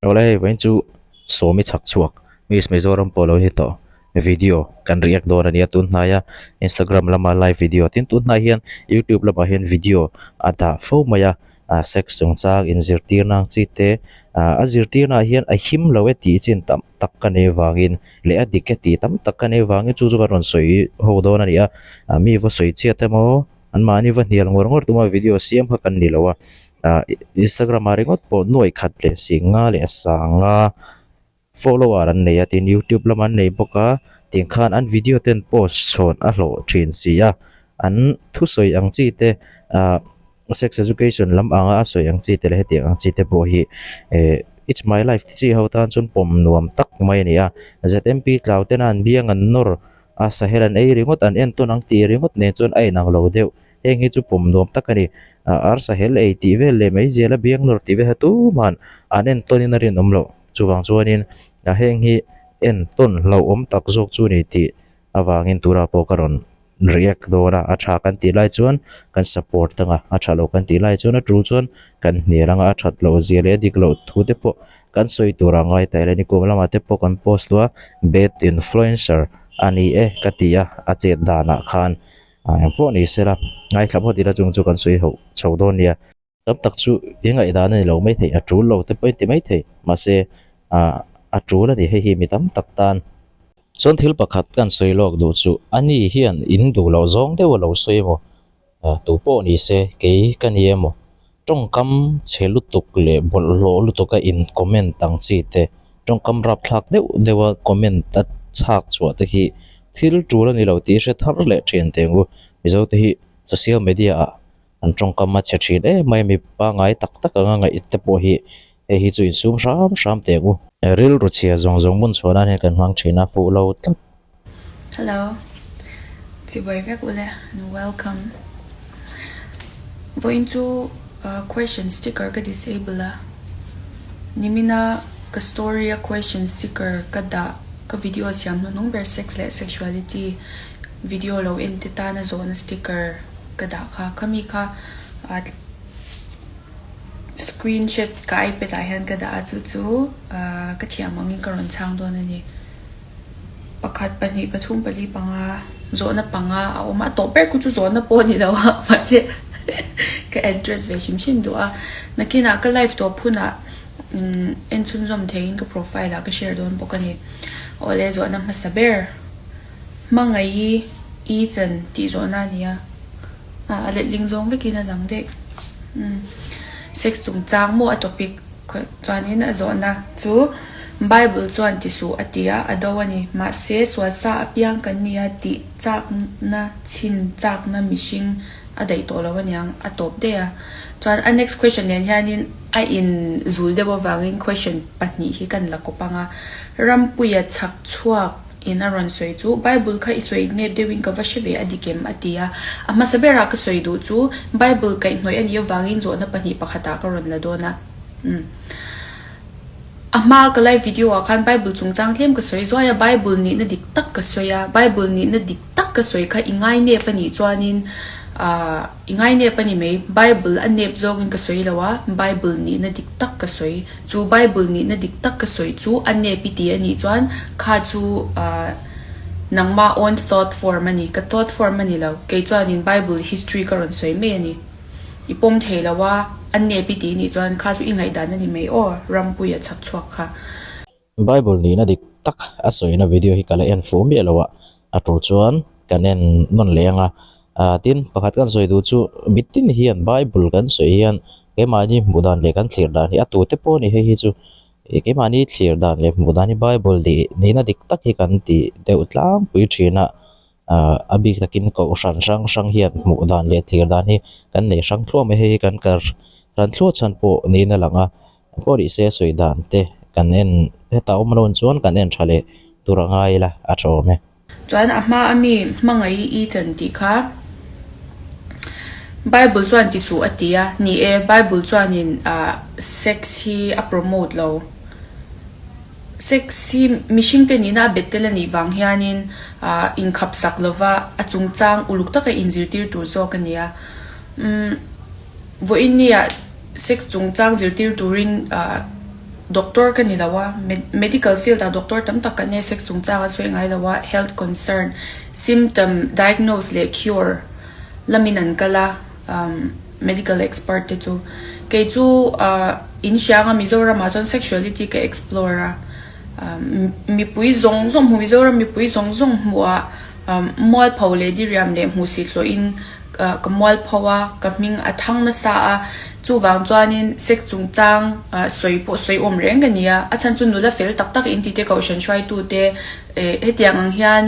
Awle hei vawiin chu sawmi chhak chhuak Miss Mizoram pawh lo ni tawh video kan react dawn a nia tun hnaia Instagram lama live video tin tun hnai hian YouTube lamah hian video a dah fo mai a ah sex chungchang inzirtirna ang chi te ah a zirtirna ah hian a him lo e tih chin tam tak ka nei vangin leh a dik e tih tam tak ka nei vangin chu chu ka rawn sawi ho dawn a ni a ah mi va sawi chiat emaw an mahni va hnial ngawr ngawr tuma video siam kha kan ni lo a ah Instagram ah ringawt pawh nuai khat leh singa leh sanga follower an nei a tin youtube lamah an nei bawk a tiang khan an video ten post chhawn a hlawh thin si a an thusawi ang chi te ah sex education lam anga a sawi ang chi te leh hetiang ang chi te pawh hi eh it's my life ti chi ho tan chuan pawm nuam tak mai a ni a Z_M_P tlau tena an biang an nawr a sahel an ei ringawt an entawn ang tih ringawt nen chuan a inang lo deuh heng hi chu pawm nuam tak a ni ah arsa hel ei tih vel leh mai zel a biang nawr tih vel kha tuman an entawnin a rinawm loh chuvang chuanin ah heng hi entawn hlauhawm tak zawk chu a ni tih avangin tunah pawh ka rawn react dawn a a tha kan tih lai chuan kan support ang a a tha lo kan tih lai chuan a tul chuan kan hnial ang a a that loh zia leh a dik loh thu te pawh kan sawi tur a ngai ta ila ni kum lamah te pawh kan post duh a bad influencer a ni e ka ti a a chet danah khan ah engpawh ni sela ngaithla phawt ila chung chu kan sawi ho chho dawn nia. Tam tak chu i ngaihdan a ni lo mai thei a tul lo te pawh in ti mai thei mahse ah a tul a ni hei hi mi tam tak tan. Chuan thil pakhat kan sawi lawk duh chu ani hian in duh loh zawng deuh a lo sawi emaw ah tu pawh ni se kei ka ni emaw tawngkam chhe lutuk leh bawlhhlawh lutuk a in comment ang chi te tawngkam rapthlak deuh deuh a comment a chhak chhuah te hi thil tul a ni lo tih hre thar leh thian teng u Mizo te hi social media ah An tawngkam a chhe thin em mai mi pangai tak tak anga ngaih te pawh hi hei hi chu insum hram hram teh ang u. Rilru chhia zawng zawng hmun chhuah nan hian kan hmang thin a, fuh lo tlat. Hello. Chibuai vek ule and welcome. Vawiin chu question sticker ka disable a, nimina ka story a question sticker ka dah ka video siam hnuhnung ber sex leh sexuality video lo en te tana zawhna sticker ka dah kha khami kha ah screenshot ka ipad ah hian ka dah a chu chu ah ka thiam angin ka rawn chhang dawn a ni pakhat pahnih pathum pali panga zawhna panga a awm a a tawp ber khu chu zawhna pawh a ni lo a mahse ka address ve hrim hrim duh a nakinah ka live tawp hunah umm en chhunzawm theihin ka profile ah ka share dawn bawk a ni awle zawhna hmasa ber. Hmangaih Ethan tih zawhna a ni a, ah a letling zawng vekin a lang daih. Umm sex chungchang maw a topic chuanin a zawhna chu Bible chuan ti suh a ti a, a do a ni. Mahse sualsa apiang kan ni a tih chakna chhin chakna mihring a daih tawh lo aniang a tawp daih a. Chuan a next question nen hianin a in zul deuh avangin question pahnih hi kan la kawp ang a, Rampuia chhak chhuak In a rawn sawi chu, Bible kha i sawi nep deuhin ka va hre ve a dik em? a ti a. A hmasa berah ka sawi duh chu, Bible kaihhnawih a nih avangin zawhna pahnih pakhatah ka rawn la dawn a. Umm. A hmaa ka live video ah khan Bible chungchang tlem ka sawi zuai a, Bible nihna dik tak ka sawi a, Bible nihna dik tak ka sawi kha i ngai nep a nih chuanin ah i ngai nep a ni mai. Bible a nep zawngin ka sawi lo a, Bible nihna dik tak ka sawi. Chu Bible nihna dik tak ka sawi chu a nep i ti a nih chuan kha chu nangma own thought form a ni. Ka thought form a ni lo. Kei chuanin Bible history ka rawn sawi mai a ni. I pawm thei lo a, a nep i ti nih chuan kha chu i ngaihdan a ni mai aw, Rampuia chhak chhuak kha. Bible nihna dik tak a sawina video hi ka la en fuh miah lo a, a tul chuan kan en nawn leh ang a. Ah tin, pakhat kan sawi duh chu mitin hian Bible kan sawi hian keimahni hmuh dan leh kan thlir dan hi a tute pawh a ni hei hi chu ih keimahni thlir dan leh hmuh dan hi Bible nihna dik tak hi kan tih deuh tlangpui thin a. Ah a bik takin kohhran hrang hrang hian hmuh dan leh thlir dan hi kan nei hrang thluah mai hei hi kan kar ran thluah chhan pawh niin a lang a pawh ni se sawi dan te kan en heta awm loh chuan kan en tha leh tur a ngai ila a tha awm e. Chuan a hma ami hmangaih Ethan tih kha Bible chuan ti suh a ti a, ni e Bible chuanin ah sex hi a promote lo. Sex hi mihringte nihna a bet tel a nih vang hianin inkhap sak lova a chungchang uluk taka inzirtir tur zawk a ni a. Umm vawiin nia sex chungchang zirtir turin. doctor ka ni lo a, medical field ah doctor tam tak kan nei sex chungchang a sawi ngai lo a, health concern, symptom, diagnose leh cure lamin an kal a, medical expert te chu. Kei chu in hrianga Mizoram ah chuan sexuality ka explore a, mipui zawng zawng hmu Mizoram mipui zawng zawng hmuh ah mualpho leh diriam leh hmuhsit hlawhin ka mualpho a, ka hming a thang nasa a, chuvang chuanin sex chungchang sawi pawh sawi awm reng ka ni a, a chhan chu nula fel tak tak in tite kohhran hruaitute hetiang ang hian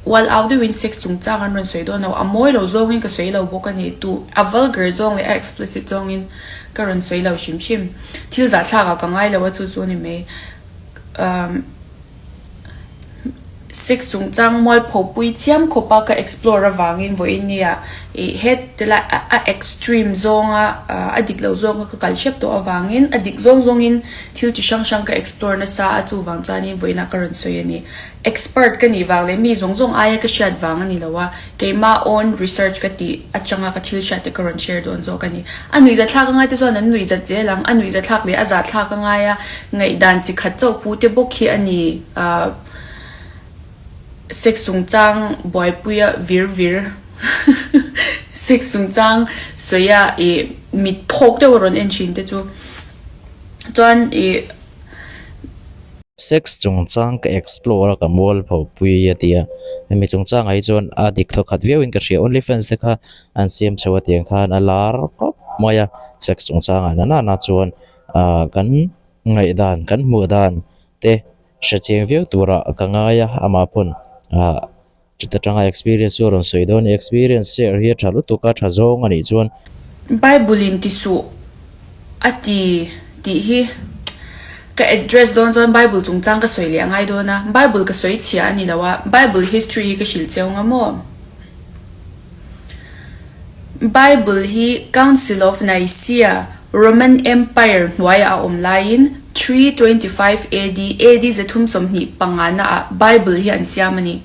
ual au deuhin sex chungchang an rawn sawi dawn lo, a mawi lo zawngin ka sawi lo bawk a ni, tu a vulgar zawng leh a explicit zawngin ka rawn sawi lo hrim hrim, thil zahthlak ah ka ngai lo a chu chu a ni mai. Sex chungchang mualpho pui chiam khawpa ka explore avangin vawiin nia ih het lai a extreme zawnga a dik lo zawnga ka kal hrep tawh avangin a dik zawng zawngin thil chi hrang hrang ka explore nasa a chuvang chuanin vawiinah ka rawn sawi a ni. Expert ka nih vang leh mi zawng zawng aia ka hriat vang a ni lo a, keimah own research ka tih atanga ka thil hriat te ka rawn share dawn zawk a ni. A nuihzathlak angai te chuan an nuihzat zel ang, a nuihzathlak leh a zahthlak angai a, ngaihdan chi khat chauh pu te bawk hi a ni. Ahh sex chungchang buaipuia vir vir sex chungchang sawia ih mit phawk deuh a rawn en thin te chu chuan ih. Sex chungchang ka explore a ka mualpho pui a ti a, hemi chungchangah hi chuan a dik thaw khat viauin ka hria, only fans te kha an siam chho a tiang khan a lar khawp mai a, sex chungchangah na nana chuan ah kan ngaihdan kan hmuh dan te hre chiang viau turah ka ngai a, amah pawn ah Chuta tanga experience chu a rawn sawi dawn a ni. Experience share hi a tha lutuk a, tha zawng a nih chuan. Bible in ti suh a ti tih hi ka address dawn chuan Bible chungchang ka sawi leh a ngai dawn a, Bible ka sawi chhia a ni lo a, Bible history hi ka hrilh cheu nga maw? Bible hi Council of Nicaea, Roman Empire hnuaiah a awm laiin 325 AD, AD 325 ah Bible hi an siam a ni.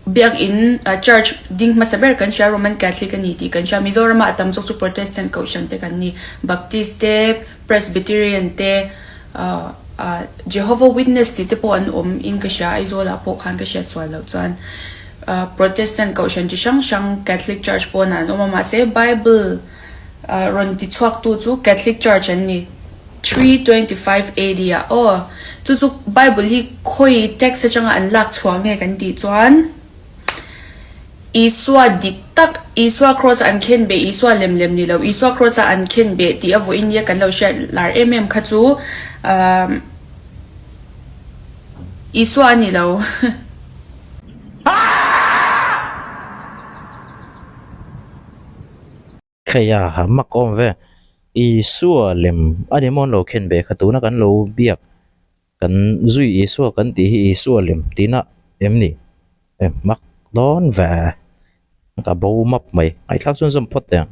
Biakinn, Church, ding hmasa ber kan hria, Roman Catholic a ni tih kan hria. Mizoramah a tam zawk chu Protestant Kohhran te kan ni. Baptist te, Presbyterian te, Jehovah Witness tih te pawh an awm in ka hria, Aizawlah pawh khan ka hriat sual loh chuan. Protestant Kohhran chi hrang hrang Catholic Church pawnah an awm a, mahse Bible rawn ti chhuaktu chu Catholic Church an ni. 325 AD ah aw chu chu Bible hi khawi text atanga an lak chhuah nge kan tih chuan Isua dik tak Isua cross a an khen beh Isua lem lem ni lo Isua cross a an khen beh tih a vawiin nia kan lo hriat lar em em kha chu ahh Isua a ni lo. Kheia ha mak awm ve. Isua lem a ni maw an lo khen ve kha tuna kan lo biak kan zui Isua kan tih hi Isua lem tihna em ni? E mak dawn ve ka bo map mai ngaihthlak chuan zawm phawt teh ang.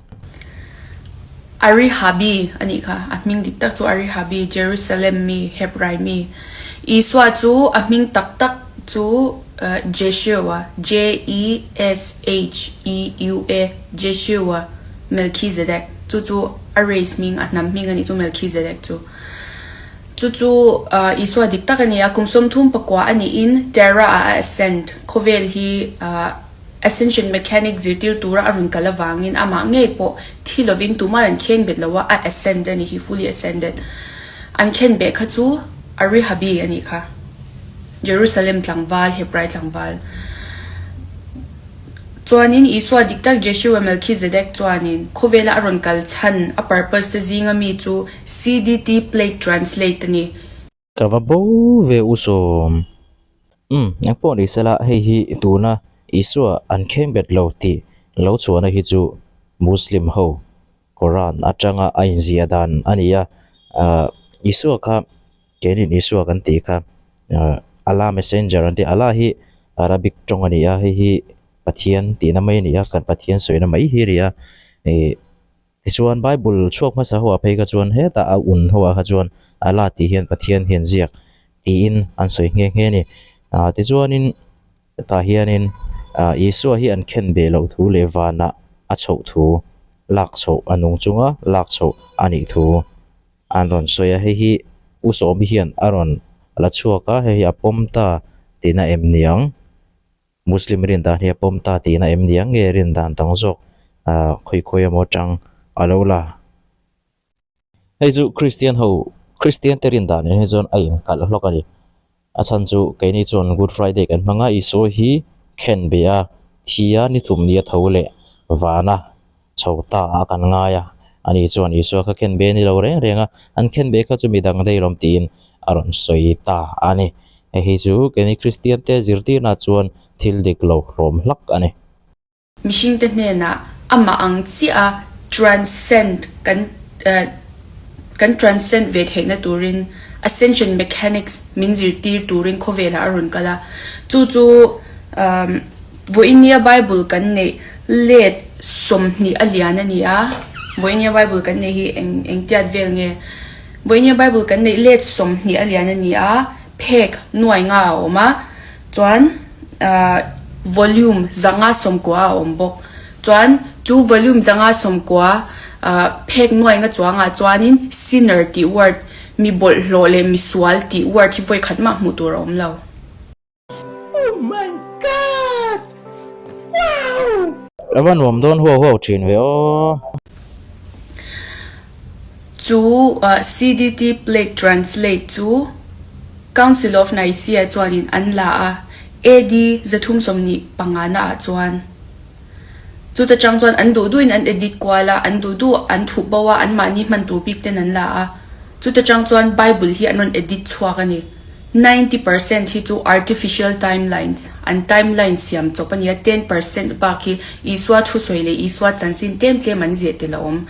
Arihabi a nih kha a hming dik tak chu Arihabi Jerusalem mi Hebrai mi Isua chu a hming tak tak chu Jeshua, J-E-S-H-E-U-A, Jeshua, Melchizedek, chu chu a race hming, a hnam hming a nih chu Melchizedek chu. Chu chu Isua dik tak a ni a, kum 34 a niin Terra ah a ascend, khawvel hi ascension mechanic zirtir tura a rawn kal avangin amah ngei pawh thi lovin tuman an khengbet lo a, a ascend a ni hi, fully ascended. An khenbeh kha chu Arihabi a nih kha. Jerusalem tlangval, Hebrai tlangval. Chuanin Isua dik tak Jeshua Melchizedek chuanin khawvela a rawn kal chhan, a purpose te zinga mi chu CDT plate translate a ni. Ka va bo ve u sawm. Umm, eng pawh ni sela hei hi tuna Isua an khengbet lo tih lo chhuahna hi chu Muslim ho Quran atanga a inziah dan a ni a, ah Isua kha Keinin Isua kan tih kha Allah messenger an ti a, Allah hi Arabic tawng a ni a, hei hi Pathian tihna mai a ni a, kan Pathian sawina mai hi a ni a, ih tichuan Bible chhuak hmasa ho ah phei kha chuan hetah a un ho ah kha chuan Allah tih hian Pathian hian ziak tiin an sawi nghe nghe a ni, ah tichuanin hetah hianin ah Isua hi an khen beh loh thu leh vanah a chhoh thu lak chhoh a nung chunga lak chhoh a nih thu. an rawn sawi a hei hi U Sawmi hian a rawn la chhuak a hei hi a pawm ta tihna em ni ang Muslim rin dan hi a pawm ta tihna em ni ang nge rin dan dang zawk ah khawi khawi emaw atang a lo la. Hei chu Christian ho Christian te rin dan ah hi chuan a inkalh hlawk a ni. A chhan chu keini chuan Good Friday kan hmang a, Isua hi khen be a, thi a, ni thum ni a tho leh vana chho ta ah kan ngai a, ani chuan Isua kha khen be a ni lo reng reng a, an khen be kha chu midang daih lawm tiin a rawn sawi ta a ni. Hei hi chu keini Christian te zirtirna chuan thil dik lo hlawm hlak a ni. Mihringte hnenah amah ang chiah a transcend kan kan transcend ve theihna turin ascension mechanics min zirtir turin khawvelah a rawn kal a. Chu chu vawinia Bible kan neih let 20 a lian a ni a, vawinia Bible kan neih hi eng engtiat vel nge? Vawinia Bible kan neih let 20 a lian a ni a, phek nuai nga a awm a. Chuan volume 590 a awm bawk. Chuan chu volume 590 phek nuai nga chuangah chuanin sinner tih word, mi bawlhhlawh leh mi sual tih word hi vawi khat mah hmuh tur a awm lo. Oh my God! Wow! A va nuam dawn huau huau thin ve aw. Chu CDT plate translate chu Council of Nicaea chuanin an la a, AD 325 naah chuan. Chuta chang chuan an duh duhin an edit kual a, an duh duh an thuh bo a, anmahni hman tur bik ten an la a. Chuta chang chuan Bible hi an rawn edit chhuak a ni. 90% hi chu artificial timelines, an timeline siam chawp a ni a, 10% bak hi Isua thusawi leh Isua chanchin tlem tlem an zeh tel a awm.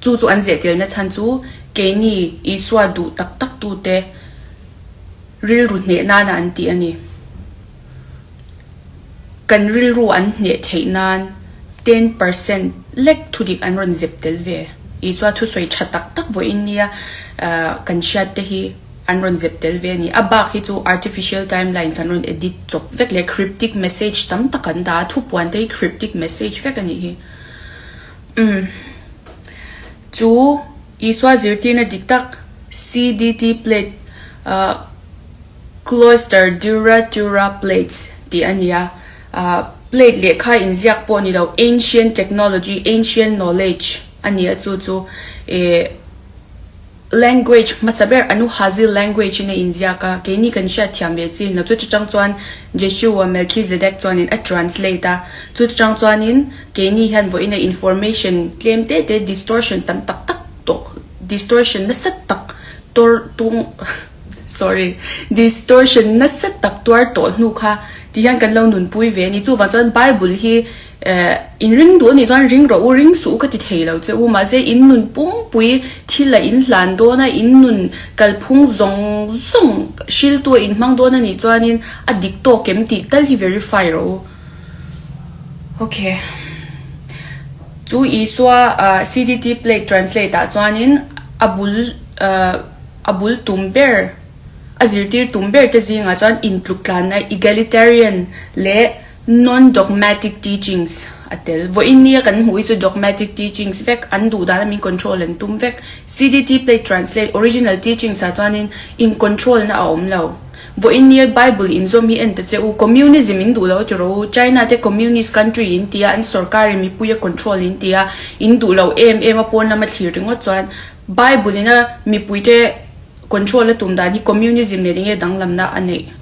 Chu chu an zeh telna chhan chu keini Isua duh tak tak tute rilru hneh nana an tih a ni. Kan rilru an hneh theih nan 10% lek thudik an rawn zep tel ve. Isua thusawi tha tak tak vawiin nia kan hriat te hi an rawn zep tel ve a ni. A bak hi chu artificial timelines an rawn edit chawp vek leh cryptic message tam tak an dah a, thupuan te hi cryptic message vek a nih hi. Umm. Chu Isua zirtirna dik tak CDT plate ah Cloister Dura Tura Plates tih a ni a. Ah plate lehkha inziak pawh ni lo ancient technology, ancient knowledge a ni a chu chu eh Language hmasa ber Anuhazi language in a inziak a, keini kan hriat thiam ve chin lo. Chuti chang chuan Jeshua Melchizedek chuanin a translate a, chuti chang chuanin keini hian vawiin a information tlem te te distortion tam tak tak tawh distortion nasa tak tor tung sorry distortion nasa tak tuar tawh hnu kha ti hian kan lo nunpui ve a ni. Chuvang chuan Bible hi Eh, in ring duh anih chuan ring rawh u, ring suh u ka ti thei lo che u, mahse in nun pumpui thil a in hlan dawn a, in nun kalphung zawng zawng hriltu a in hmang dawn anih chuanin a dik tawk em tih tal hi verify rawh u. Ok. Chu Isua CDT plate translate ah chuanin a bul a bul tum ber, a zirtir tum ber te zingah chuan intluktlanna, egalitarian, leh Non-dogmatic teachings a tel. Vawiin nia kan hmuh hi chu dogmatic teachings vek, an duh dana min control an tum vek. CDT plate translate, original teachings ah chuanin in control na a awm lo. Vawiin nia Bible inzawm hi en ta che u, communism in duh lo ti rawh u, China te communist country in tia, an sorkar in mipui a control in tia, in duh lo em em a pawn lama thlir ringawt chuan Bible ina mipui te control a tum dan hi communism nen enge danglamna a neih.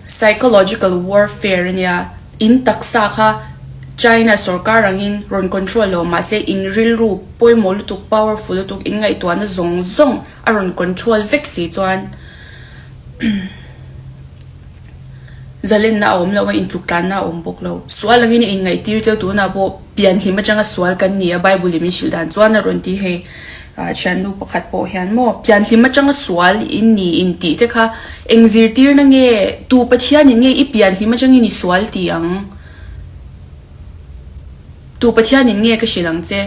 Psychological warfare a nia, in taksa kha China sorkar angin rawn control lo mahse in rilru pawimawh lutuk, powerful lutuk, in ngaihtuahna zawng zawng a rawn control vek si chuan zalenna a awm lo a, intluktlanna a awm bawk lo. Sual angin a inngaihtir cheu tunah pawh pianhlim atanga sual kan ni a, Bible in min hrilh dan chuan a rawn ti hei. Thiannu pakhat pawh hian maw pianhlim atanga sual in ni in tih te kha eng zirtirna nge tu Pathianin nge i pianhlim atangin i sual ti ang? Tu Pathianin nge ka hrilh ang che?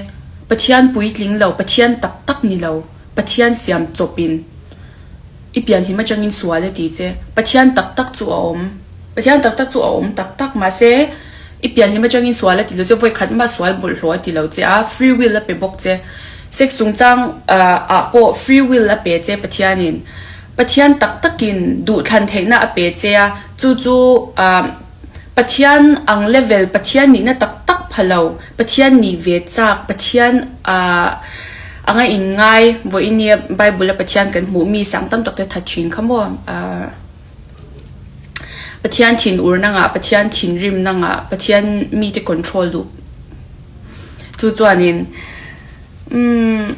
Pathian puitling lo, Pathian tak tak ni lo, Pathian siam chawpin i pianhlim atangin sual a ti che. Pathian tak tak chu a awm. Pathian tak tak chu a awm tak tak mahse i pianhlim atangin sual a ti lo che, vawi khat mah sual bawlhhlawh a ti lo che a, free will a pe bawk che. Sex chungchang ah pawh free will a pe che Pathianin. Pathian tak takin duhthlan theihna a pe che a, chu chu Pathian ang level, Pathian nihna tak tak pha lo, Pathian nih ve chak, Pathian anga inngai vawiin nia Bible a Pathian kan hmuh mi sang tam tak te that thin kha maw. Pathian thinur na ngah, Pathian thinrim na ngah, Pathian mite control duh chu chuanin umm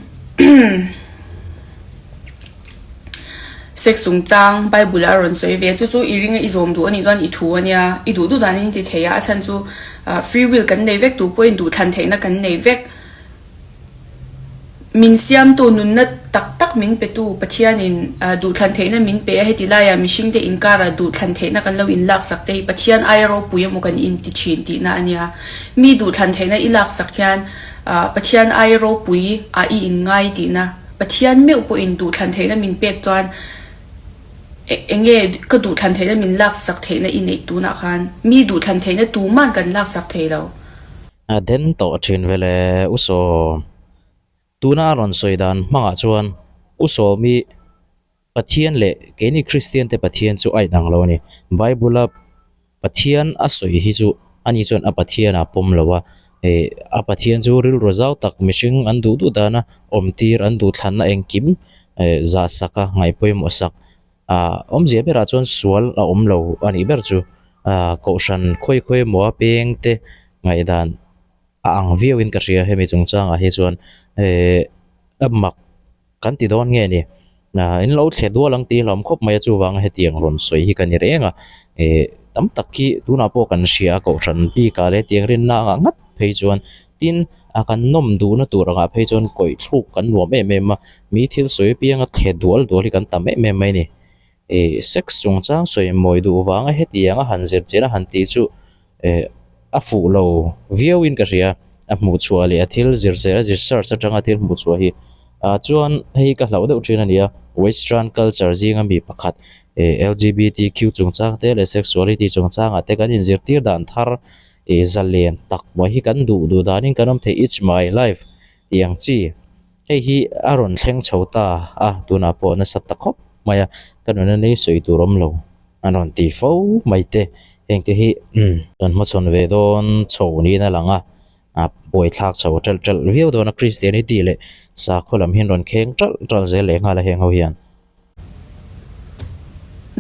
Sex chungchang Bible a rawn sawi ve a, chu chu i ring a i zawm duh a nih chuan i thu a nia, i duh duh danin i ti thei a, a chhan chu free will kan nei vek tu pawhin duhthlan theihna kan nei vek. Min siamtu nunna tak tak min petu Pathianin duhthlan theihna min pe a, heti laiah mihringte inkarah duhthlan theihna kan lo inlaksak te hi Pathian aia ropui emaw kan inti thin tihna a nia. Mi duhthlan theihna i laksak hian Pathian aia ropui ah i inngai tihna. Pathian meuh pawhin duhthlan theihna min pek chuan enge ka duhthlan theihna min laksak theihna i neih tunah khan mi duhthlan theihna tuman kan laksak thei lo. A den tawh thin vele U Sawm. Tuna a rawn sawi dan hmangah chuan U Sawm i Pathian leh keini Kristian te Pathian chu a inang lo a ni. Bible a Pathian a sawi hi chu ani chuan a Pathian a pawm lo a, eh a Pathian chu rilru zau tak mihring an duh duh dana awmtir an duhthlanna engkim eh zah sak a ngaihpawimawh sak Ah awmzia berah chuan sual a awm lo a nih ber chu ah kohhran khawi khawi emaw a peng te ngaihdan a ang viau in ka hria hemi chungchangah hi chuan eh a mak kan ti dawn nge ni ah in lo thle dual ang tih hlauhawm khawp mai a chuvanga hetiang rawn sawi hi ka ni reng a eh tam tak hi tunah pawh kan hria a kohhran bikah leh hetiang rinna angah ngat phei chuan tin a kan nawm duhna tur angah phei chuan kawih thluk kan nuam em em a mi thil sawi apianga thle dual dual hi kan tam em em mai a ni ih sex chungchang sawi mawi duh vanga hetiang a han zir chian a han tih chu eh a fuh lo viau in ka hria a hmuh chhuah leh a thil zir zel a research atanga thil hmuh chhuah hi ah chuan hei hi ka hlauh deuh thin a ni a western culture zinga mi pakhat eh L_G_B_T_Q chungchang te leh sexuality chungchangah te kan inzirtir dan thar ih zalen tak mai hi kan duh duh danin kan awm thei it's my life tih ang chi hei hi a rawn thleng chho ta a tunah pawh nasa ta khawp mai a ka nuna nei sawi tur awm lo an rawn ti fo mai te heng te hi kan hmachhawn ve dawn chho niin a lang a a buaithlak chho ṭalh ṭalh viau dawn a Christianity leh sakhaw lam hian rawn kheng ṭalh ṭalh zel leh nghal a heng ho hian.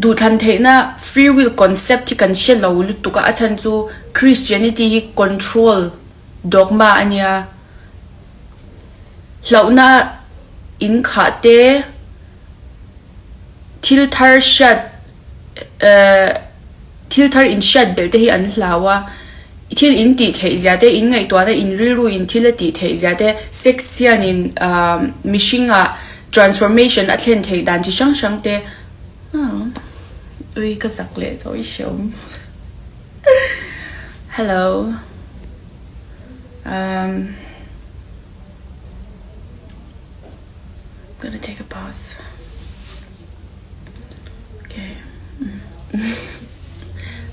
Duhthlan theihna free will concept hi kan hre lo lutuk a, a chhan chu Christianity hi control dogma a nia. Hlauhna in khah te, thil thar hriat Thil thar in hriat belh te hi an hlau a, thil in tih theih zia te, in ngaihtuahna in rilru in thil a tih theih zia te, sex hian in mihring ah transformation a thlen theih dan chi hrang hrang te, ui ka zak leh tawh i hreawm hello um gonna take a pause. Okay.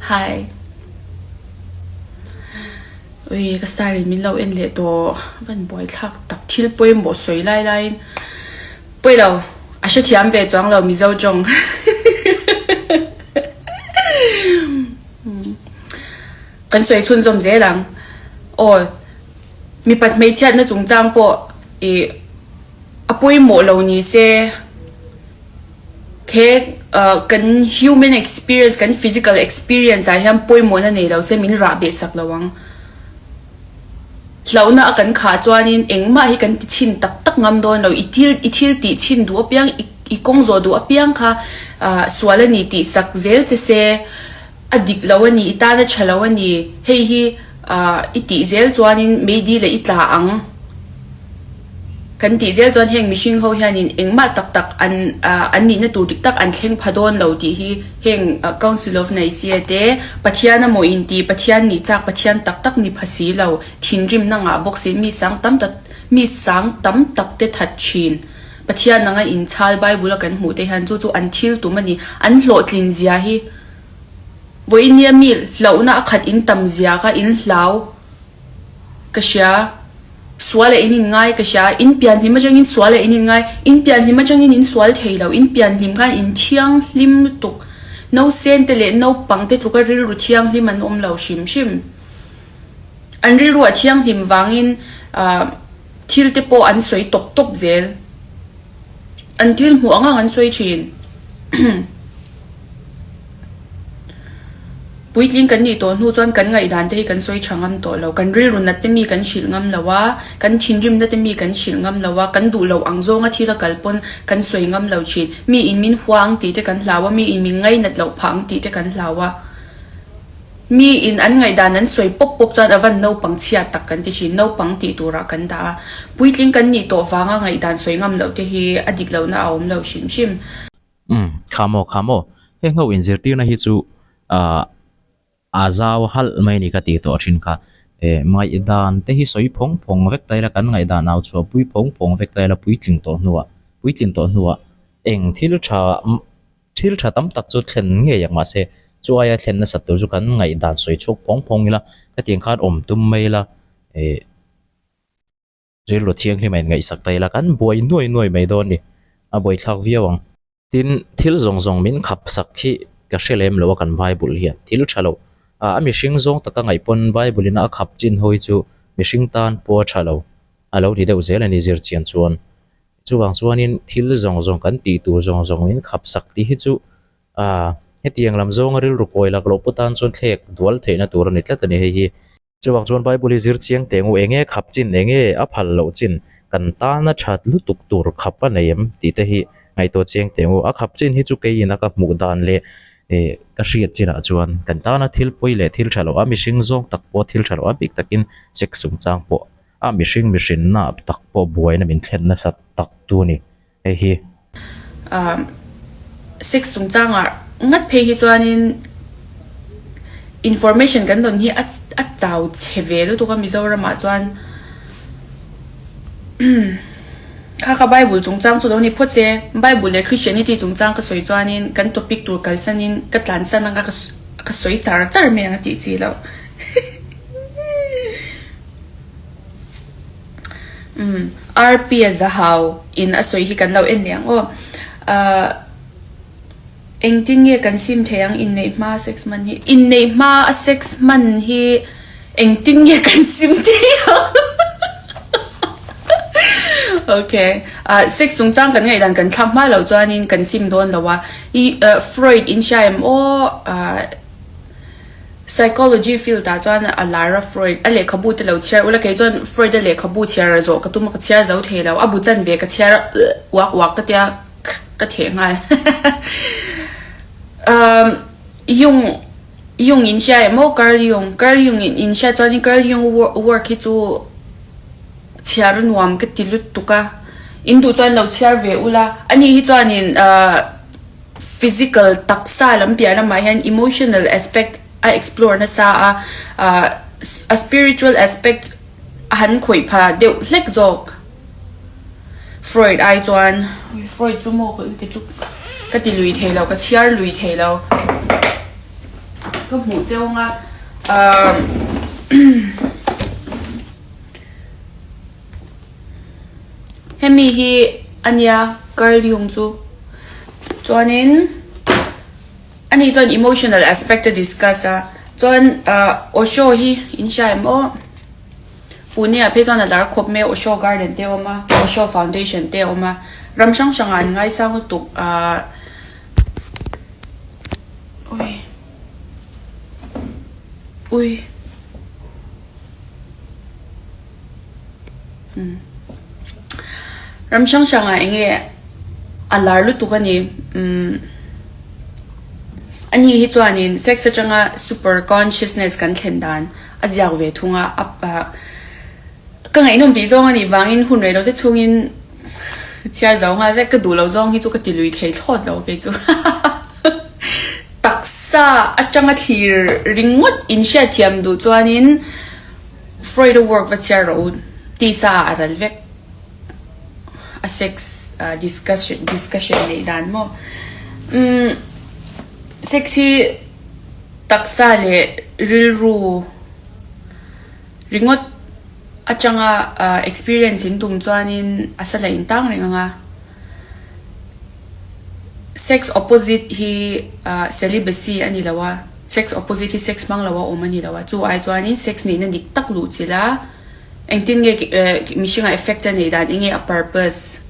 Hi. Ui, ka star in min lo en leh tawh. Van buai thlak tak thil pawimawh sawi lai laiin. Pawi lo, a hrethiam ve chuang lo Mizo tawng. Kan sawi chhunzawm zel ang. Aw, mipat hmeichhiatna chungchang pawh ih a pawimawh lo ni se. He kan human experience, kan physical experience ah hian pawimawhna nei lo se min rah beh sak lo ang. Hlauhna a kan khah chuanin engmah hi kan ti chhin tak tak ngam dawn lo. I thil i thil tih chhin duh apiang, i kawng zawh duh apiang kha sual a ni tih sak zel che se. A dik lo a ni, i tan a tha lo a ni, hei hi i tih zel chuanin meidi leh i tla ang kan tih zel chuan heng mihring ho hianin engmah tak tak an an nihna tur dik tak an thleng pha dawn lo tih hi heng Council of Nicaea te Pathian amaw inti Pathian nih chak Pathian tak tak ni pha si lo thinrimna ngah bawk si mi sang tam tak mi sang tam tak te that thin. Pathian anga inchhal Bible a kan hmuh te hian chu chu an thil tum a ni. An hlawhtlin zia hi vawinia mi hlauhna a khat in tam zia kha in hlau ka hria. Sual ah in in ngai ka hria, in pian hlim atangin sual ah in in ngai, in pian hlim atangin in sual thei lo, in pian hlim khan in thianghlim lutuk. Nausen te leh naupang te tluka rilru thianghlim an awm lo hrim hrim. An rilru a thianghlim vangin ah thil te pawh an sawi tawp tawp zel. An thil hmuh ang ang an sawi thin. Puitling kan nih tawh hnu chuan kan ngaihdan te hi kan sawi tha ngam tawh lo. Kan rilru nat te mi kan hrilh ngam lo a, kan thinrim na te mi kan hrilh ngam lo a, kan duh loh ang zawnga thil a kal pawn kan sawi ngam lo thin. Mi in min hua ang tih te kan hlau a, mi in min ngainat loh phah ang tih te kan hlau a. Mi in an ngaihdan an sawi pawp pawp chuan a van naupang chhia tak kan ti thin. Naupang tih turah kan dah a. Puitling kan nih tawh vanga ngaihdan sawi ngam loh te hi a dik lohna a awm lo hrim hrim. Umm, kha maw, kha maw, heng ho inzirtirna hi chu ah a zau halh mai a ni ka tih tawh thin kha. Eh, ngaihdan te hi sawi phawng phawng vek ta ila, kan ngaihdan au chhuah pui phawng phawng vek ta ila puitling tawh hnuah, puitlin tawh hnuah eng thil tha thil tha tam tak chu thlen ngei ang mahse chu aia thlen nasat tur chu kan ngaihdan sawi chhuak phawng phawng ila, khatiang khan awm tum mai ila eh. Rilru thianghlim a inngaihsak ta ila kan buai nuai nuai mai dawn ni, a buaithlak viau ang. Tin, thil zawng zawng min khap sak hi ka hre lem lo a kan Bible hian thil tha lo. A mihring zawng taka ngaih pawn Bible in a khap chin ho hi chu mihring tan pawh a tha lo a lo ni deuh zel a ni zir chian chuan. Chuvang chuanin thil zawng zawng kan tih tur zawng zawng min khap sak tih hi chu a hetiang lam zawnga rilru kawi lak loh pawh tan chuan thlek dual theihna tur a ni tlat a ni hei hi. Chuvang chuan Bible hi zir chiang teh ngu, enge khap chin, enge a phal loh chin, kan tana that lutuk tur khap a nei em tih te hi ngaihtuah chiang teh ngu. A khap chin hi chu keiin a ka hmuh dan leh eh ka hriat chinah chuan kan tana thil pawi leh thil tha loh a mihring zawng tak pawh thil tha loh a bik takin sex chungchang pawh a mihring mihrinna tak pawh buaina min thlen nasa tak tu a ni. Hei hi. Umm sex chungchangah ngat phei hi chuanin information kan dawn hi a a chau chhe ve lutuk a Mizoramah chuan kha kha Bible chungchang chu lo ni phawt se Bible leh Christianity chungchang ka sawi chuanin kan topic tur kalsanin ka tlansan anga ka ka sawi char char mai ang a tih chi loh. Umm RP a zahau in a sawi hi kan lo en leh ang aw. Ahh engtin nge kan sim thei ang inneih hma sex hman hi inneih hma a sex hman hi engtin nge kan sim thei ang Okay ah sex chungchang kan ngaihdan kan thlak hma loh chuanin kan sim dawn lo a i Freud in hria em aw ah. Psychology field ah chuan a lar a Freud a lehkhabu te lo chhiar ula kei chuan Freud a lehkhabu chhiar a zawh ka tum a ka chhiar zo thei lo a bu chan ve ka chhiar a uak uak ka tia ka theh nghal umm Jung Jung in hria em aw Carl Jung Carl Jung in in hria chuan Carl Jung work hi chu chhiar a nuam ka ti lutuk a in duh chuan lo chhiar ve ula ani hi chuanin ahh. Physical taksa lam piah lamah hian emotional aspect a explore nasa a, a spiritual aspect a han khawih pha deuh hlek zawk. Freud ai chuan Freud chu maw ka ti chu ka ti lui thei lo ka chhiar lui thei lo ka hmuh cheu anga ahh. Hemi hi a nia Carl Jung chu. Chuanin ani chuan emotional aspect a discuss a. Chuan ah Osho hi in hria em aw? Pune ah phei chuan a lar khawp mai a Osho garden te a awm a, Osho foundation te a awm a. Ram hrang hrangah an ngaisang lutuk ah ui ui. Ram hrang hrangah eng nge a lar lutuk a ni umm ani hi chuanin sex atanga super consciousness kan thlen dan a ziak ve thung a ah ka ngaihnawm tih zawng a nih vangin hun rei lo te chhungin chhiar zo nghal vek ka duh loh zawng hi chu ka ti lui thei thlawt lo kei chu taksa atanga thlir ringawt in hriatthiam duh chuanin. Freud a work va chhiar rawh u tisa ah a ral vek a sex discussion discussion neih dan maw umm sex hi taksa leh rilru ringawt. Atanga experience in tum chuanin a sa la intang reng ang a. Sex opposite hi celibacy a ni lo a, sex opposite hi sex hmang lo a awm a ni lo a, chu ai chuanin sex nihna dik tak luh chilh a, engtin nge mihringa effect a neih dan, enge a purpose,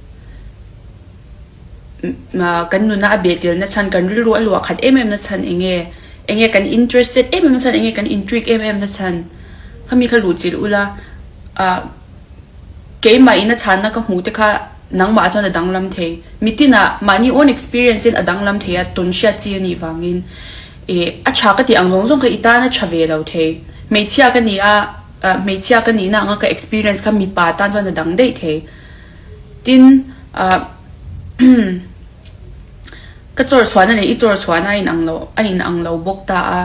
kan nuna a behtilna chhan, kan rilru a luah khat em em na chhan enge, enge kan interested em em na chhan, enge kan intrigue em em na chhan, khami kha luh chilh ula, Keimah in a chhanna ka hmuh te kha nangmah chuan a danglam thei. Mitin ah mahni own experience in a danglam thei a, tawn hriat chi a nih vangin eh a tha ka tih ang zawng zawng kha i tan a tha ve lo thei. Hmeichhia ka ni a, hmeichhia ka nihna anga ka experience kha mipa tan chuan a dang daih thei. Tin ah ka chawr chhuahna leh i chawr chhuahna a inang lo a inang lo bawk ta a.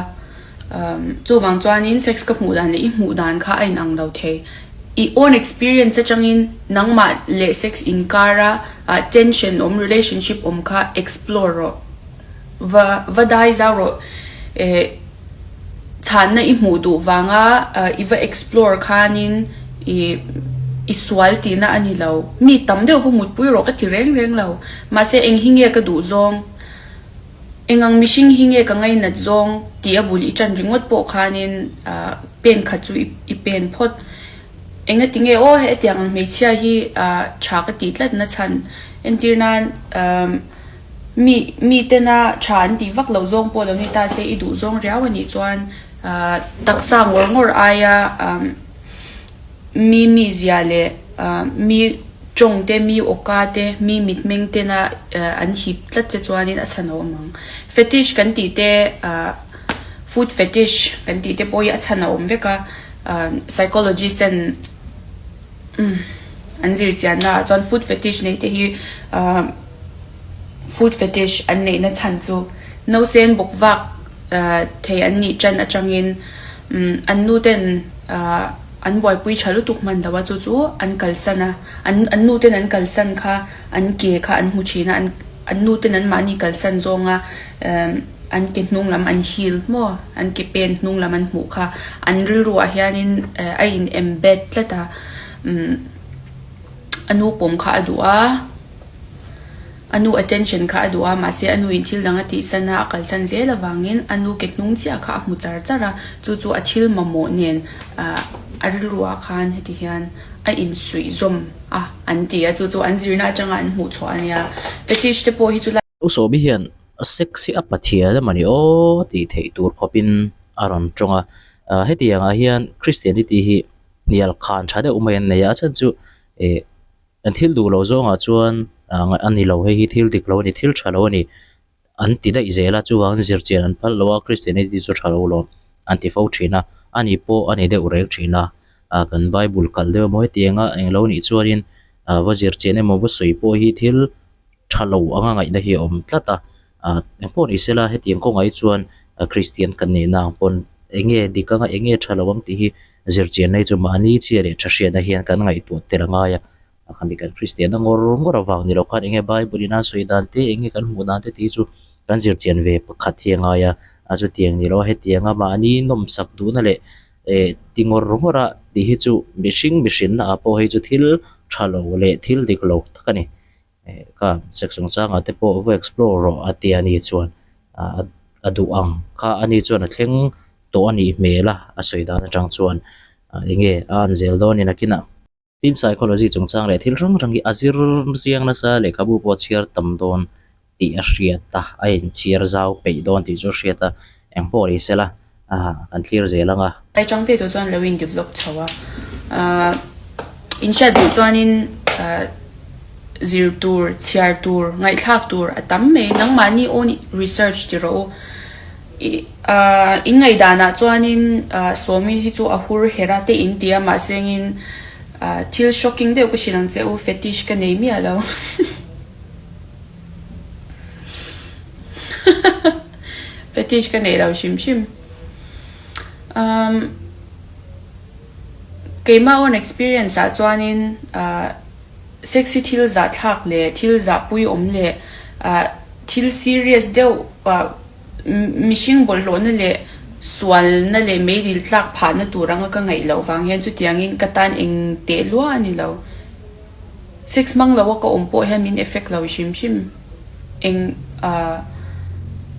Chuvang chuanin sex ka hmuh dan leh i hmuh dan kha a inang lo thei. I own experience atangin nangmah leh sex inkara tension awm, relationship awm kha explore rawh. Va va dai zau rawh. Eh chhanna i hmuh duh vanga i va explore khanin i i sual tihna a ni lo. Mi tam deuh va mutpui rawh ka ti reng reng lo. Mahse eng hi nge ka duh zawng? Eng ang mihring hi nge ka ngainat zawng tih a bul i ṭan ringawt pawh khanin pen khat chu i pen phawt. Engati nge aw hetiang ang hmeichhia hi ṭha ka tih tlat na chhan entir nan mi mitena ṭha an tih vak loh zawng pawh lo ni ta se i duh zawng riau a nih chuan taksa ngawr ngawr aia Mi mizia leh mi tawng te, mi awka te, mi mitmeng tena an hip tlat che chuanin a chhan a awm ang. Fetish kan tih te, food fetish kan tih te pawh hi a chhan a awm vek a, psychologist ten an zir chianna ah chuan food fetish nei te hi food fetish an neihna chhan chu nausen bawk vak thei an nih tan atangin an nu ten an buaipui tha lutuk hman lo a chu chu an kalsan a an an nu ten an kalsan kha an ke kha an hmu thin a an an nu ten an mahni kalsan zawnga an ke hnung lam an hil maw an ke pen hnung lam an hmuh kha an rilru ah hianin a in embed tlat a a nu pawm kha a duh a. A nu attention kha a duh a, mahse a nu in thil dang a tihsan a, a kalsan zel avangin a nu ke hnung chiah kha a hmu char char a, chu chu a thil mamawh nen a rilru ah khan heti hian a insuih zawm a an ti a, chu chu an zirna atanga an hmuh chhuah a nia. Fetish te pawh hi chu lai. U Sawmi hian sex hi a pathian emaw ni aw tih theih tur khawpin a rawn tawng a, hetiangah hian Christianity hi hnial khan tha deuh mai an nei a, a chhan chu eh An thil duh loh zawngah chuan a ni lo, hei hi thil dik lo a ni, thil tha lo a ni an ti daih zel a, chuvangin zirchian an phal lo a, Christianity chu tha lo lawm an ti fo thin a, a ni pawh a ni deuh reng thin a, kan Bible kalh deuh emaw hetianga eng lo nih chuanin va zirchian emaw va sawi pawh hi thil tha lo anga ngaihna hi a awm tlat a, engpawh ni sela hetiang kawngah hi chuan Christian kan nihna ang pawn enge dik anga enge tha lo ang tih hi Zirchianna hi chu mahni chhia leh tha hriatna hian kan ngaihtuah tel a ngai a, a khami kan Kristianna ngawr ngawr avang ni lo khan enge Bible in a sawi dan te, enge kan hmuh dan te tih hi chu kan zirchian ve pakhat hi a ngai a, a chutiang ni lo a hetianga mahni nawmsak duhna leh eh ti ngawr ngawr a tih hi chu mihring mihrinna ah pawh hei chu thil tha lo leh thil dik lo tak a ni. Eh ka sex chungchangah te pawh va explore rawh a tia ni chuan ah a duh ang kha ani chuan a thleng tawh a nih hmel a a sawi dan atang chuan ah enge a an zel dawn in a kinah. Tin psychology chungchang leh thil hrang hrang hi a zir chiang nasa lehkhabu pawh a chhiar tam dawn tih a hriat a a inchhiar zau peih dawn tih chu a hriat a engpawh ni sela ah kan thlir zel ang a. Ai chang te tu chuan lo in develop chho a, ah in hriat duh chuanin ah zir tur, chhiar tur, ngaihthlak tur a tam mai, nangmahni own research ti rawh u. I ah in ngaihdanah chuanin ah Sawmi hi chu a hur her a te in ti a mahse engin ah thil shocking deuh ka hrilh ang che u fetish ka nei miah lo. Fetish ka neih lo hrim hrim. Um, keimah own experience ah chuanin uh, sexy thil zah thlak leh thil zah pui awm leh uh, thil serious deuh uh, mihring bawlhhlawhna leh Sualna leh meidil tlak phahna tur anga ka ngaih loh vang hian chutiangin ka tan eng teh lua a ni lo. Sex hmang loa ka awm pawh hian min effect lo hrim hrim. Eng ah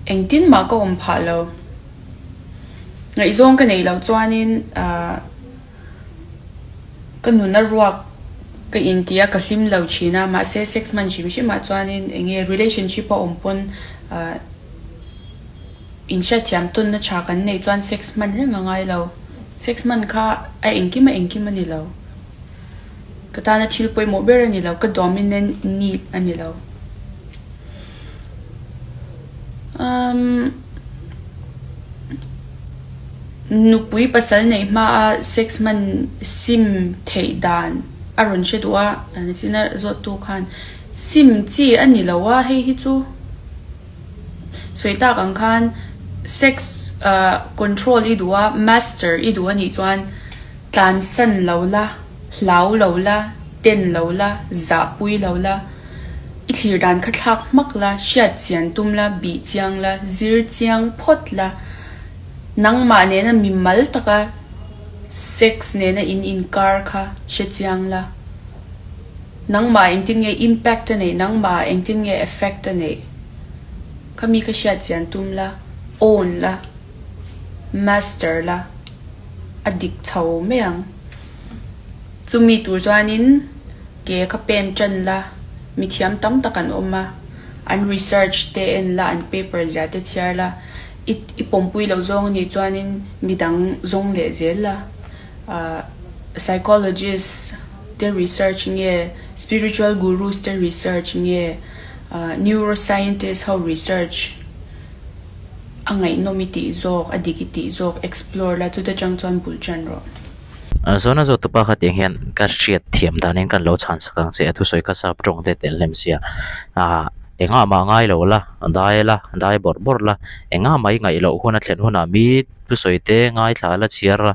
engtin mah ka awm phah lo. Ngaihzawng ka neih loh chuanin ah ka nuna ruak ka inti a, ka hlim lo thin a, mahse sex hman hrim hrim ah chuanin eng nge relationship a awm pawn ah Inhriatthiam tawnna tha kan neih chuan sex hman reng a ngai lo. Sex hman kha a engkim a engkim a ni lo. Ka tana thil pawimawh ber a ni lo, ka dominant need a ni lo. Umm nupui pasal neih hmaa sex hman sim theih dan a rawn hre duh a, nichin a zawttu khan sim chi a ni lo a hei hi chu. Sawi tak ang khan sex control i duh a, master i duh a nih chuan tlansan lo la, hlau lo la, ten lo la, zahpui lo la, i thlir dan kha thlak hmak la, hriat chian tum la, bih chiang la, zir chiang phawt la, nangmah nena mimal taka sex nena in inkar kha hre chiang la. Nangmah engtin nge impact a neih, nangmah engtin nge effect a neih kha mi kha hriat chian tum la, own la, master la, a dik chho mai ang. Chumi tur chuanin ke kha pen tan la, mithiam tam tak an awm a, an research te en la, an paper zia te chhiar la, i i pawmpui loh zawng a nih chuanin midang zawng leh zel la. Psychologist te research nge, spiritual gurus te research nge, neuroscientist ho research a ngaihnawm i tih zawk, a dik i tih zawk explore la chuta chang chuan bul tan rawh. Zawna zawt tupa kha tiang hian ka hriat thiam danin kan lo chhan sak ang che a thusawi kha sap tawng te tel hlem sia ah engah mah ngai lo la dai la dai bawrh bawrh la engah mah i ngaih loh hun a thlen hunah mi Thusawi te ngaithla la chhiar a,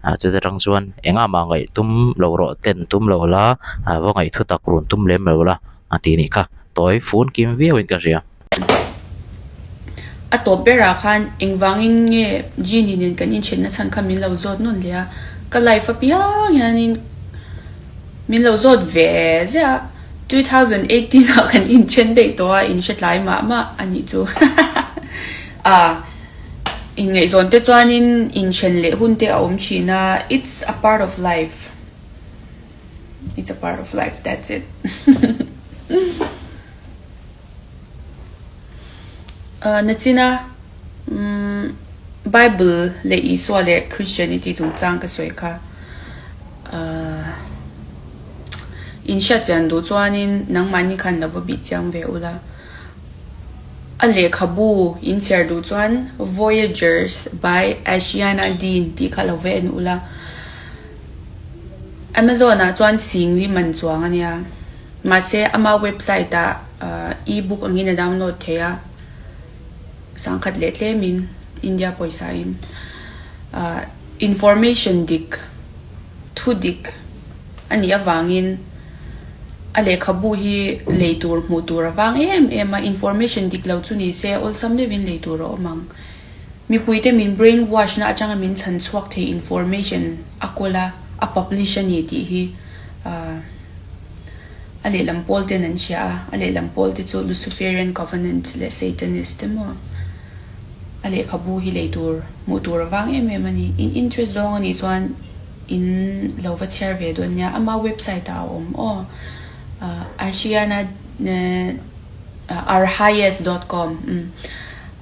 ah chuta tang chuan engah mah ngaih tum lo rawh ten tum lo la, ah va ngaih thu tak run tum lem lo la a tih nih kha tawi fun kim viau in ka hria. A tawp berah khan engvangin nge Genie nen kan inthenna chhan kha min lo zawt nawn leh a, ka life apiang hianin min lo zawt ve ziah a, 2018 ah kan inthen daih tawh a, in hre tlai mah mah a nih chu ah. Inngaihzawn te chuanin inthen leh hun te a awm thin a, it's a part of life, it's a part of life that's it. Nachina Bible leh Isua leh Christianity chungchang ka sawi kha inhriatchian duh chuanin nangmahni khan lo va bih chiang ve ula. A lehkhabu in chhiar duh chuan Voyagers by Asiana Dean tih kha lo va en ula. Amazon ah chuan singli man chuang a nia. Mahse ama website ah e-book angin a download thei a, sangkhat leh tlemin India pawisa in information dik thu dik a nih avangin a lehkhabu hi lei tur hmuh tur a vang em em a, information dik lo chu ni se awlsam deuhin lei tur a awm ang. Mipuite min brain wash na atanga min chhan chhuak thei information a kawl a, a publish a ni tih hi ahh a lehlam pawl ten an hria a, a lehlam pawl te chu Luciferian Covenant leh Satanist te maw a lehkhabu hi lei tur hmuh tur a vang em em a ni. In interest zawng a nih chuan In lo va chhiar ve dawn nia, ama website ah a awm aw, Ashiana Arhayes dot com umm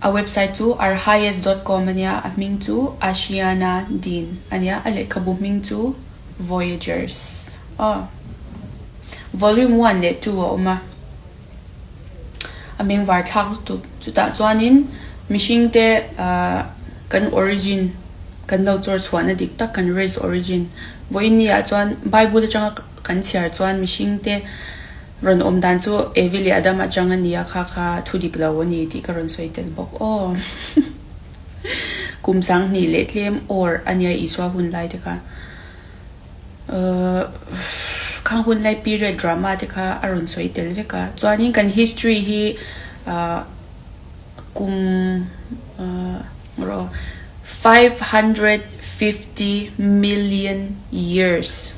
a website chu Arhayes dot com a nia, a hming chu Ashiana Dean a nia, a lehkhabu hming chu Voyagers aw, volume one leh two a awm a. A meng var thlak lutuk. Chutah chuanin mihringte ahh kan origin kan lo chawr chhuahna dik tak kan race origin vawiin ni ah chuan Bible atanga kan chhiar chuan mihringte rawn awm dan chu Evi leh Adam atang a nia kha kha thu dik lo a ni tih ka rawn sawi tel bawk aw. Kum sanghnih leh tlem awr a nia Isua hun lai te kha. Khang hun lai period drama te kha a rawn sawi tel vek a, chuanin kan history hi kum rawh. 550 million years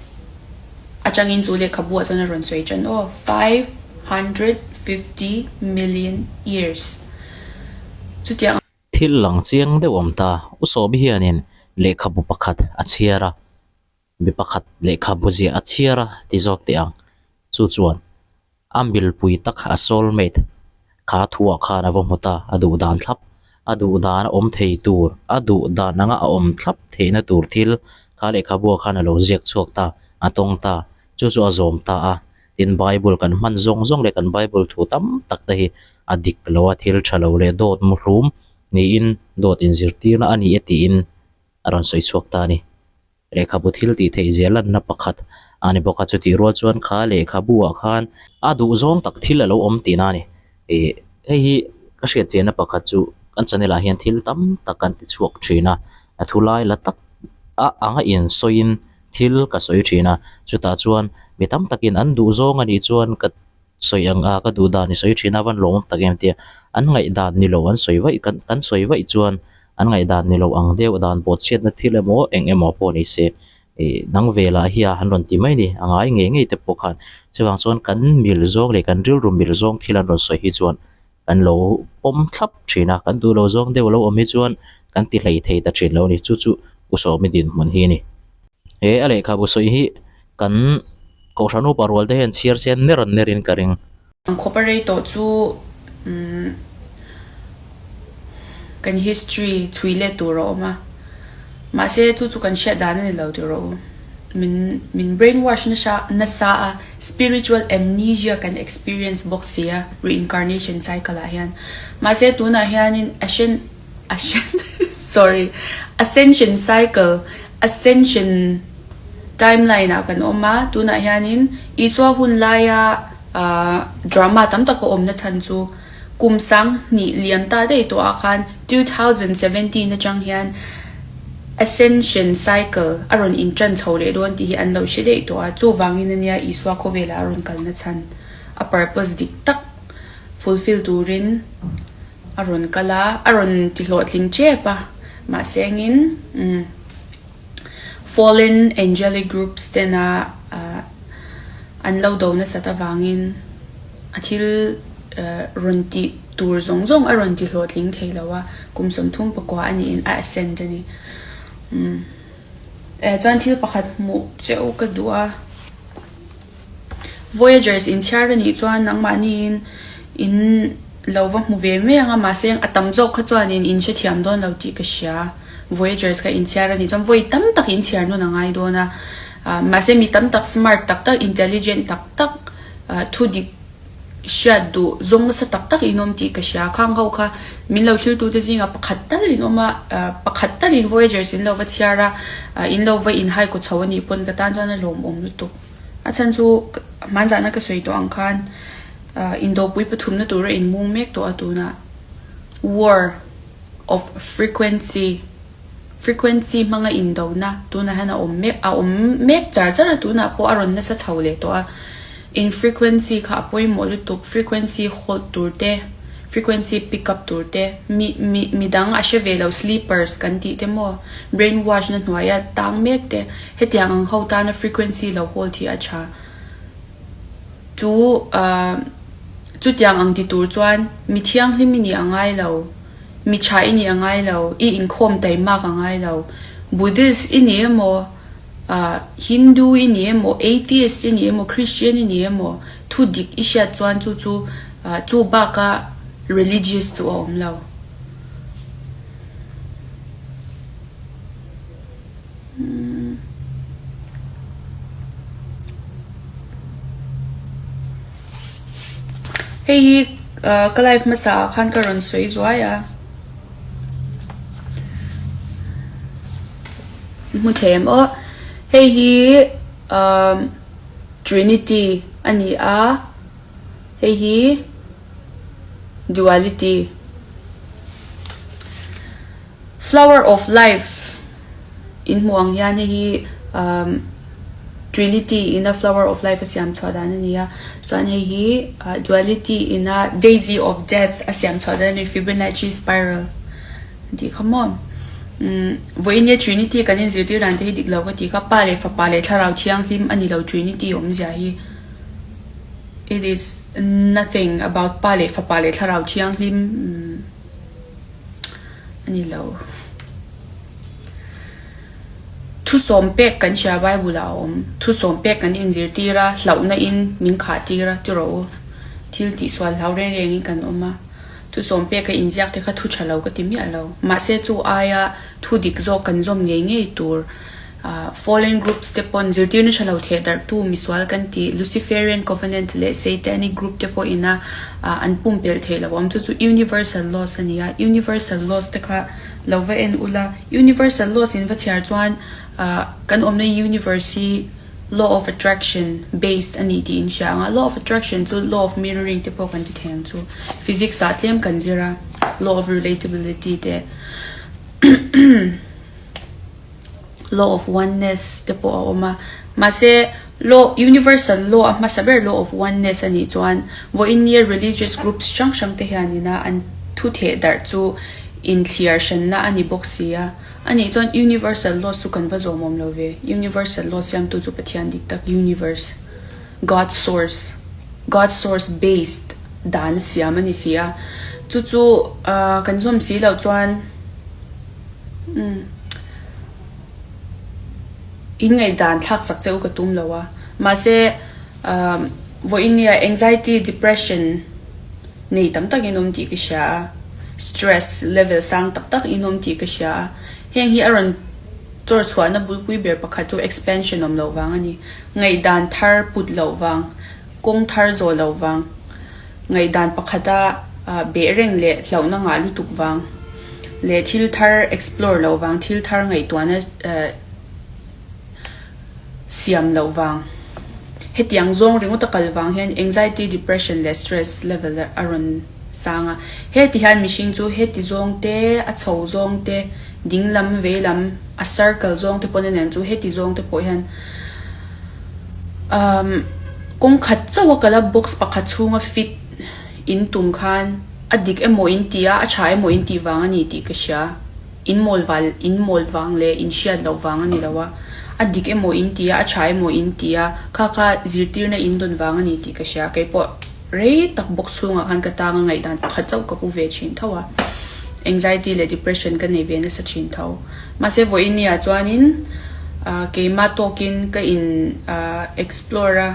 atangin chu lehkhabu ah chuan a rawn sawi tan aw, 550 million years chutiang. Thil lang chiang deuh awm ta, U Sawmi hianin lehkhabu pakhat a chhiar a, mi pakhat lehkhabu ziah a chhiar a ti zawk teh ang. Chu chuan a milpui tak a soulmate kha thuah khan a va hmu ta, a duh dan thlap, a duh dan a awm thei tur, a duh dan anga a awm thlap theihna tur thil kha lehkhabuah khan a lo ziak chhuak ta, a tawng ta, chu chu a zawm ta a. Tin, Bible kan hman zawng zawng leh kan Bible thu tam tak te hi a dik lo a, thil tha lo leh dawt muhlum niin dawt inzirtirna a ni e tiin a rawn sawi chhuak ta a ni. Lehkhabu thil tih theih zia lanna pakhat a ni bawk a, chutih rual chuan kha lehkhabu ah khan a duh zawng tak thil a lo awm tihna a ni. Ih hei hi ka hriat chianna pakhat chu kan channel ah hian thil tam tak kan ti chhuak thin a, a thu lai la tak a anga insawiin thil ka sawi thin a, chutah chuan mi tam takin an duh zawng a nih chuan ka sawi ang a, ka duh dan i sawi thin a van lawmawm tak em tia an ngaihdan ni lo an sawi vaih kan kan sawi vaih chuan an ngaihdan ni lo ang deuh dan pawh chhiatna thil emaw eng emaw pawh ni se ih dang ve lah hi a han rawn ti mai ni a ngai ngei ngei te pawh khan chuvang chuan kan mil zawng leh kan rilru mil zawng thil an rawn sawi hi chuan kan lo pawm thlap thin a kan duh lo zawng deuh lo awm hi chuan kan ti hlei thei ta thin lo a ni chu chu U Sawmi dinhmun hi a ni. He a lehkhabu sawi hi kan Kohhran upa rual te hian chhiar chian ner ner in ka ring. Ang khawp a rei tawh chu umm kan history chhui let tur a awm a, mahse chu chu kan hriat dan a ni lo tih rawh u. Min min brain wash nasa nasa a, spiritual amnesia kan experience bawk si a reincarnation cycle ah hian. Mahse tunah hianin ashen Sorry, Ascension Cycle, Ascension Timeline ah kan awm a, tunah hianin Isua hun laia drama tam tak a awmna chhan chu kum sang hnih liam ta daih tawh ah khan 2017 atang hian Ascension Cycle a rawn intan chho leh dawn tih hi an lo hre daih tawh a, chuvangin ania Isua khawvelah a rawn kalna chhan a purpose dik tak fulfill turin A rawn kal a, a rawn ti hlawhtling tep a, mahse engin umm fallen angelic groups tena an lo do nasat avangin a thil rawn tih tur zawng zawng a rawn ti hlawhtling thei lo a, kum 34 a niin a ascend a ni. Umm chuan thil pakhat hmuh che u ka duh a. Voyagers inchhiar a nih chuan nangmahniin in lo va hmu ve mai ang a, mahse a tam zawk kha chuanin in hrethiam dawn lo tih ka hria. Voyagers kha inchhiar a nih chuan vawi tam tak inchhiar nawn a ngai dawn a, mahse mi tam tak smart tak tak, intelligent tak tak, thu dik hriat duh zawng nasa tak tak in awm tih ka hria. Khang ho kha min lo thiltute zingah pakhat tal in awm a, pakhat talin Voyagers in lo va chhiar a, in lo va inhai kaw chho a nih pawn ka tan chuan a lawmawm lutuk. A chhan chu hmanzahna ka sawi tawh ang khan indopui pathumna tura inmung mek tawh a tunah war of frequency frequency hmanga indona tunah hian a awm mek a awm mek char char a tunah pawh a rawn nasa chho leh tawh a in frequency kha a pawimawh lutuk frequency hold tur te frequency pick up tur te mi mi midang a hre ve lo sleepers kan tih te maw brain wash na hnuaia tang mek te Hetiang ang ho tana frequency lo hold hi a tha. Chu ahh chutiang ang ti tur chuan mi thianghlim i nih a ngai lo, mi tha i nih a ngai lo, i inkhawm taimak a ngai lo. Buddhist i ni emaw, ahh Hindu i ni emaw, Atheist i ni emaw, Christian i ni emaw, thu dik i hriat chuan chu chu ahh chu baka religious chu a awm lo. Hei hi ka live hmasa ah khan ka rawn sawi zuai a hmu thei em aw hei hi trinity a ni a hei hi duality. Flower of life in hmuh ang hian hei hi umm trinity in a flower of life a siam chhuah dan a ni a chuan hei hi duality in a daisy of death a siam chhuah dan a ni Fibonacci spiral an tih kha maw. Umm vawiin Trinity kan inzirtir dan te hi dik lo ka ti kha, Pa leh Fapa leh Thlarau Thianghlim a ni lo Trinity awmzia hi. It is nothing about Pa leh Fapa leh Thlarau Thianghlim umm a ni lo. Thusawm pek kan hria Bible ah a awm. Thusawm pek kan inzirtir a, hlauhna in min khah tir a ti rawh u. Thil tihsual hlau reng reng in kan awm a. Thusawm pek a inziak te kha thu tha lo ka ti miah lo. Mahse chu aia thu dik zawk kan zawm ngei ngei tur fallen groups te pawn zirtirna tha lo theh darhtu misual kan ti Luciferian Covenant leh Satanic group te pawh ina an pumpelh theih lo awm chu chu universal laws a ni a. Universal laws te kha lo va en ula Universal laws in va chhiar chuan kan awmna universe hi Law of attraction based a ni tih in hria ang a, law of attraction chu law of mirroring te pawh kan ti thei ang chu. Physics ah tlem kan zir a, law of relatability te law of oneness te pawh a awm a. Mahse law universal law a hmasa ber law of oneness a nih chuan vawiin nia religious groups hrang hrang te hianina an thu theh darh chu inthliar hranna a ni bawk si a. A nih chuan Universal Laws chu kan va zawm awm lo ve. Universal Law siamtu chu Pathian dik tak Universe, God source, God source based dan a siam a ni si a. Chu chu kan zawm si loh chuan umm in ngaihdan thlak sak che u ka tum lo a. Mahse vawiin nia anxiety, depression, nei tam tak in awm tih ka hria a, stress level sang tak tak in awm tih ka hria a, heng hi a rawn chawr chhuahna bulpui ber pakhat chu expansion awm loh vang a ni, ngaihdan thar put loh vang, kawng thar zawh loh vang, ngaihdan pakhata beh reng leh hlauhna ngah lutuk vang leh thil thar explore loh vang, thil thar ngaihtuahna siam loh vang. Hetiang zawng ringawt a kal vang hian anxiety, depression leh stress level a rawn sang a. Heti hian mihring chu heti zawng te, a chho zawng te, ding lam, vei lam, a circle zawng te pawn a nen chu heti zawng te pawh hian umm kawng khat chauh a kal a, box pakhat chhunga fit in tum khan a dik emaw in ti a, a tha emaw in tih vang a ni tih ka hria. In mawl val, in mawl vang leh in hriat loh vang a ni lo a, a dik emaw in ti a, a tha emaw in ti a, kha kha zirtirna in dawn vang a ni tih ka hria. Kei pawh rei tak bawk chhungah khan ka tang a ngaihdan pakhat chauh ka pu ve thin tho a, anxiety leh depression ka nei ve nasa thin tho. Mahse vawiin ni ah chuanin keimah tawkin ka in explore a,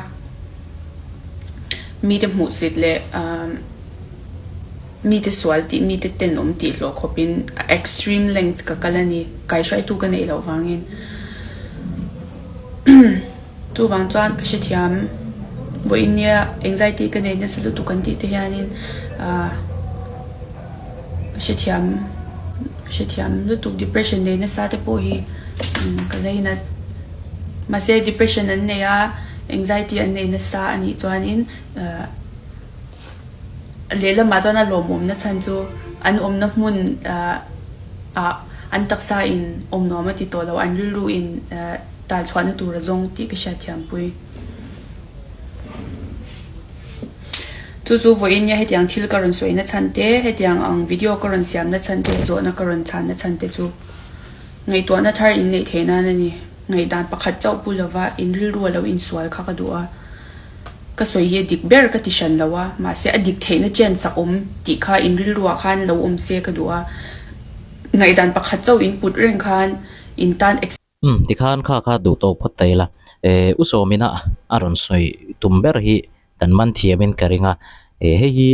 mite hmuhsit leh Mite sual tih, mite tenawm tih hlawh khawpin a extreme length ka kal a ni, kaihruaitu ka neih loh vangin. Chuvang chuan ka hrethiam, vawiin nia anxiety ka nei nasa lutuk an tih te hianin ah ka hrethiam, ka hrethiam lutuk depression nei nasa te pawh hi ka lainat. Mahse depression an nei a, anxiety an nei nasa a nih chuanin ah. Lehlamah chuan a lawmawmna chhan chu an awmna hmun ah an taksa in awm nuam a ti tawh lo, an rilru in tal chhuahna tur a zawng tih ka hriatthiampui. Chu chu vawiin nia hetiang thil ka rawn sawina chhan te, hetiang ang video ka rawn siamna chhan te, zawhna ka rawn chhanna chhan te chu ngaihtuahna thar in neih theih nan a ni. Ngaihdan pakhat chauh pu lova in rilru a lo insual kha ka duh a. Ka sawi hi a dik ber ka ti hran lo a, mahse a dik theihna chance a awm tih kha in rilruah khan lo awm se ka duh a, ngaihdan pakhat chauh in put reng khan in tan ex. Umm tikhan kha kha duh tawk phawt ta ila, eh u Sawmina a rawn sawi tum ber hi kan man thiamin ka ring a, eh hei hi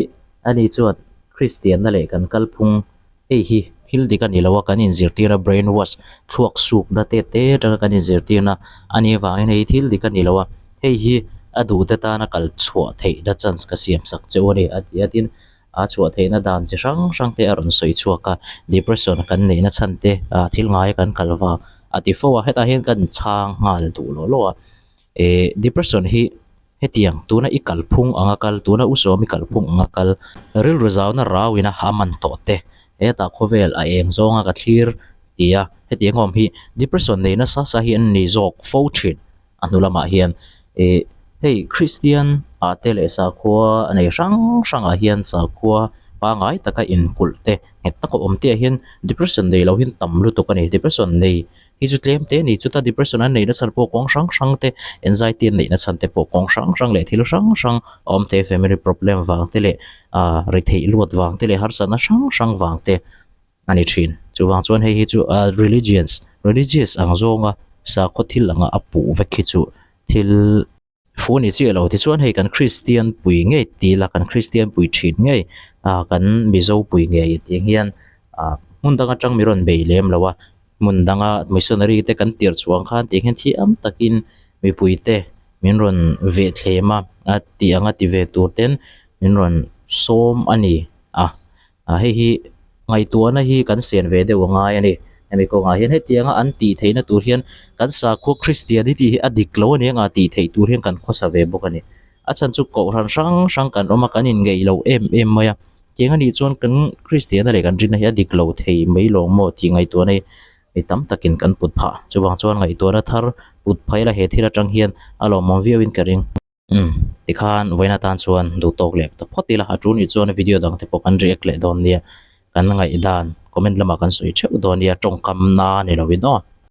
ani chuan Kristianna leh kan kalphung Hei hi thil dik a ni lo a, kan inzirtirna brain wash, thluak sukna te te atanga kan inzirtirna a nih avangin hei hi thil dik a ni lo a, hei hi a duhte tana kal chhuah theihna chance ka siam sak che u a ni a ti a, tin a chhuah theihna dan chi hrang hrang te a rawn sawi chhuak a, depression kan neihna chhan te ah thil ngaia kan kal vang a ti fo a, hetah hian kan chhang nghal duh lawh lawh a, eh depression hi. Hetiang, tuna i kalphung anga kal, tuna u sawm i kalphung anga kal, rilru zauna rauina a man tawh te, hetah khawvel a eng zawnga ka thlir ti a, hetiang awm hi depression nei nasa sa hi an ni zawk fo thin a hnu lamah hian ih hei Kristian ah te leh sakhua nei hrang hrangah hian sakhua. pangai taka inkulh te nghet taka awm te ah hian depression nei lo hi an tam lutuk a ni depression nei hi chu tlem te a ni chuta depression an neihna chhan pawh kawng hrang hrang te anxiety an neihna chhan te pawh kawng hrang hrang leh thil hrang hrang a awm thei a family problem vang te leh ah retheih luat vang te leh harsatna hrang hrang vang te a ni thin chuvang chuan hei hi chu ah religions religious ang zawnga sakhaw thil anga a puh vek hi chu thil. Fu ni chiah lo tichuan hei kan Kristian pui ngei ti ila kan Kristian pui thin ngei ah kan Mizo pui ngei tih ang hian ah hmun dang atang mi rawn bei lem lo a hmun danga missionary te kan tirh chhuah ang khan tih ang hian thiam takin mipui te min rawn veh thlem a a tih anga ti ve tur ten min rawn sawm a ni a. Ah hei hi ngaihtuahna hi kan sen ve deuh a ngai a ni. Hemi kawngah hian hetianga an tih theihna tur hian kan sakhua Christianity hi a dik lo a ni anga tih theih tur hian kan khawsa ve bawk a ni. A chhan chu kohhran hrang hrang kan awm a, kan inngeih lo em em mai a. Tiang a nih chuan kan Christiana leh kan rinna hi a dik lo thei mai lawng maw tih ngaihtuahna hi mi tam takin kan put phah. Chuvang chuan ngaihtuahna thar put phah ila he thil atang hian a lawmawm viauin ka ring. Umm tikhan vawiin atan chuan duh tawk leh ta phawt ila a tul nih chuan video dang te pawh kan react leh dawn nia kan ngaihdan comment lamah kan sawi theuh dawn nia tawngkam na ni lovin aw.